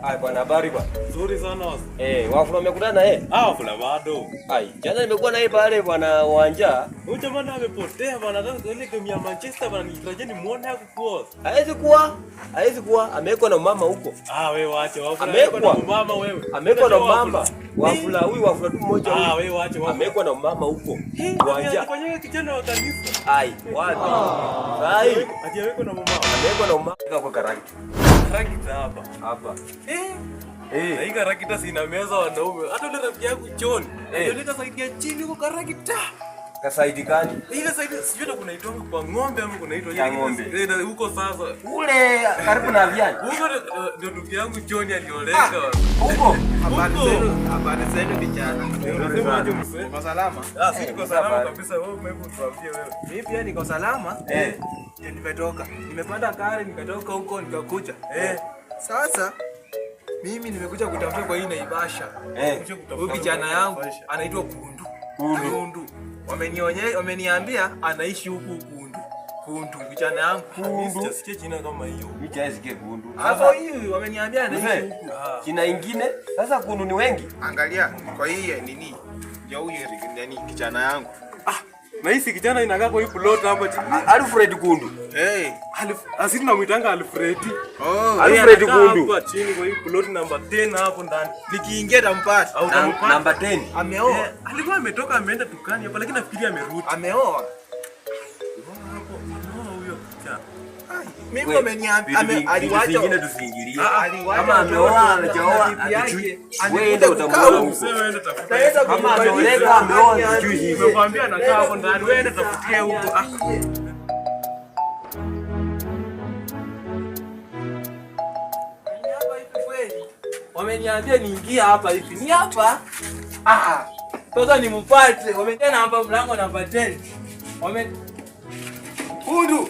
Ai bwana, habari bwana. Nzuri sana wasa. Eh, Wafula umekutana na yeye? Ah, Wafula bado. Ai, jana nimekuwa na yeye pale bwana uwanja. Huyu jamaa naye amepotea bwana. Sasa ile game ya Manchester bwana nilitarajia nimuone hakukuwa. Hawezi kuwa, hawezi kuwa amewekwa na mama huko. Ah, wewe waache Wafula. Amewekwa. Na mama wewe. Amewekwa na Unajua mama. Wafula huyu Wafula tu mmoja Ah, huyu. wewe waache Wafula. Amewekwa na mama huko. Uwanja. Kwa kijana wa kanisa. Ai, wapi? Ai, Hajawekwa na mama. amewekwa na mama kwa karakta. Karakta hapa. Hapa. Eh. Na Eh, hii karakta sina meza wanaume. Hata ule rafiki yangu John. Eh. Alioleta saidi ya chini huko karakta. kasaidi gani? Ile saidi sijui hata kunaitwa kwa ng'ombe ama kunaitwa Ya ng'ombe. Eh, na huko sasa. Ule karibu na Avian. Huko ndio ndugu yangu John alioleka. Huko. Habari Huko. zenu, habari zenu vijana. Unasema aje mzee? Mko salama? Ah, sisi tuko salama Habari. kabisa. Wewe hebu tuambie wewe. Mimi pia niko salama. Eh. Ndio nimetoka. Nimepanda gari nikatoka huko nikakuja. Eh. Sasa mimi nimekuja kutafuta kwa hii Naivasha. Eh. Huyu kijana yangu anaitwa Kundu. Kundu. Kundu. Wamenionyesha, wameniambia anaishi huku Kundu. Kundu kijana yangu. Mimi sijasikia jina kama hiyo. Mimi sijaisikia kundu. Hapo hii wameniambia anaishi Mzee, huku. jina ingine sasa kundu ni wengi. Angalia kwa hii nini ya huyu nani kijana yangu. Na hii si kijana inakaa kwa hii plot hapa chini. Alfred Kundu. Hey. Asili tunamuitanga Alfredi. Oh. Alfred Anakaa Kundu. Hapa chini kwa hii plot number 10 hapo ndani. Nikiingia tampata. Au utampata. Namba 10. Ameoa. Eh, alikuwa ametoka ameenda dukani hapa lakini nafikiri amerudi. Ameoa. Hapo. Ameoa huyo kijana. Mimi wameniambia Vitu vingine tusiingilie. Aliwacha Kama ameoa watoto na hajaoa bibi yake. hatujui. Amekuja Wewe ndio kukaa utamuona huku. huko. Mzee wewe enda tafuta. Naweza Kama kumaliza. ameoleka ameoa hatujui hivi. Nimekwambia anakaa hapo ndani. Wewe enda tafutie huko. Ah. Hapa hivi kweli. Wameniambia niingie hapa hivi. Ni hapa? Ah. Sasa nimpate. Wameniambia namba mlango namba 10. Wame Kundu.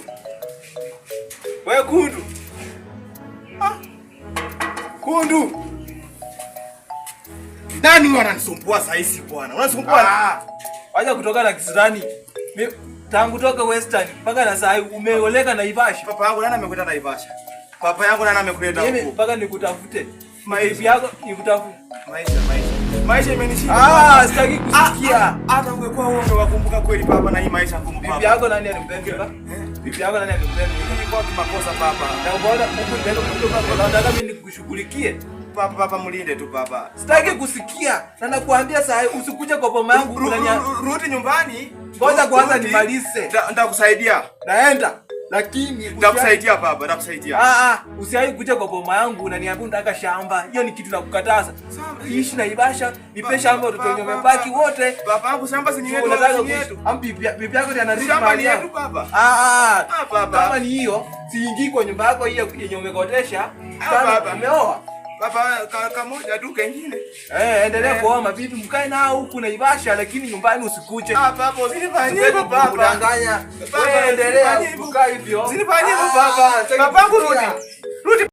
Wewe Kundu. Ah. Kundu. Nani huyu ananisumbua saa hizi bwana? Unanisumbua. Ah. Wacha kutoka na kisirani. Tangu toka Western mpaka na saa hii umeoleka na Naivasha. Papa yangu nani amekuleta Naivasha? Papa yangu nani amekuleta Mimi huku? mpaka nikutafute. Maisha. Bibi yako nikutafute. Maisha, maisha. Maisha imenishinda. Ah, sitaki kusikia. Hata ungekuwa wewe ungewakumbuka kweli papa na hii maisha ngumu papa. Bibi yako nani alimpenda? Bibi yako nani alimpenda? Ilikuwa kimakosa papa. Na ukaona huku mbele kutoka kwa nataka mimi nikushughulikie. Papa, papa mlinde tu papa. Sitaki kusikia. Na nakuambia saa hii usikuje kwa boma yangu Rudi nyumbani. Ngoja kwanza Rudi. nimalize. Nitakusaidia. Naenda. Lakini Nitakusaidia baba, nitakusaidia. Ah ah, usiwahi kuja kwa boma yangu unaniambia unataka shamba. Hiyo ni kitu nakukataza. Ishi Naivasha, nipe shamba watoto wenye wamebaki wote. Baba yangu shamba si ni yetu, Unataka si ni kuishi. yetu. Am bibi yako ndiye anarithi Shamba mali ni yetu yako. baba. Ah ah. Ah, baba. Kama ni hiyo, siingii kwa nyumba yako hiyo yenye umekotesha. Ah, Kama baba. umeoa. Baba kamoja tu kengine. Eh, endelea kuoa mabibi, mkae nao huku Naivasha lakini nyumbani usikuje. Ah baba, usinifanyie hivyo baba. Kudanganya. Baba, Wewe endelea usinifanyie hivyo. kukaa hivyo. Usinifanyie hivyo Ah, baba. sitaki Babangu kusikia. rudi.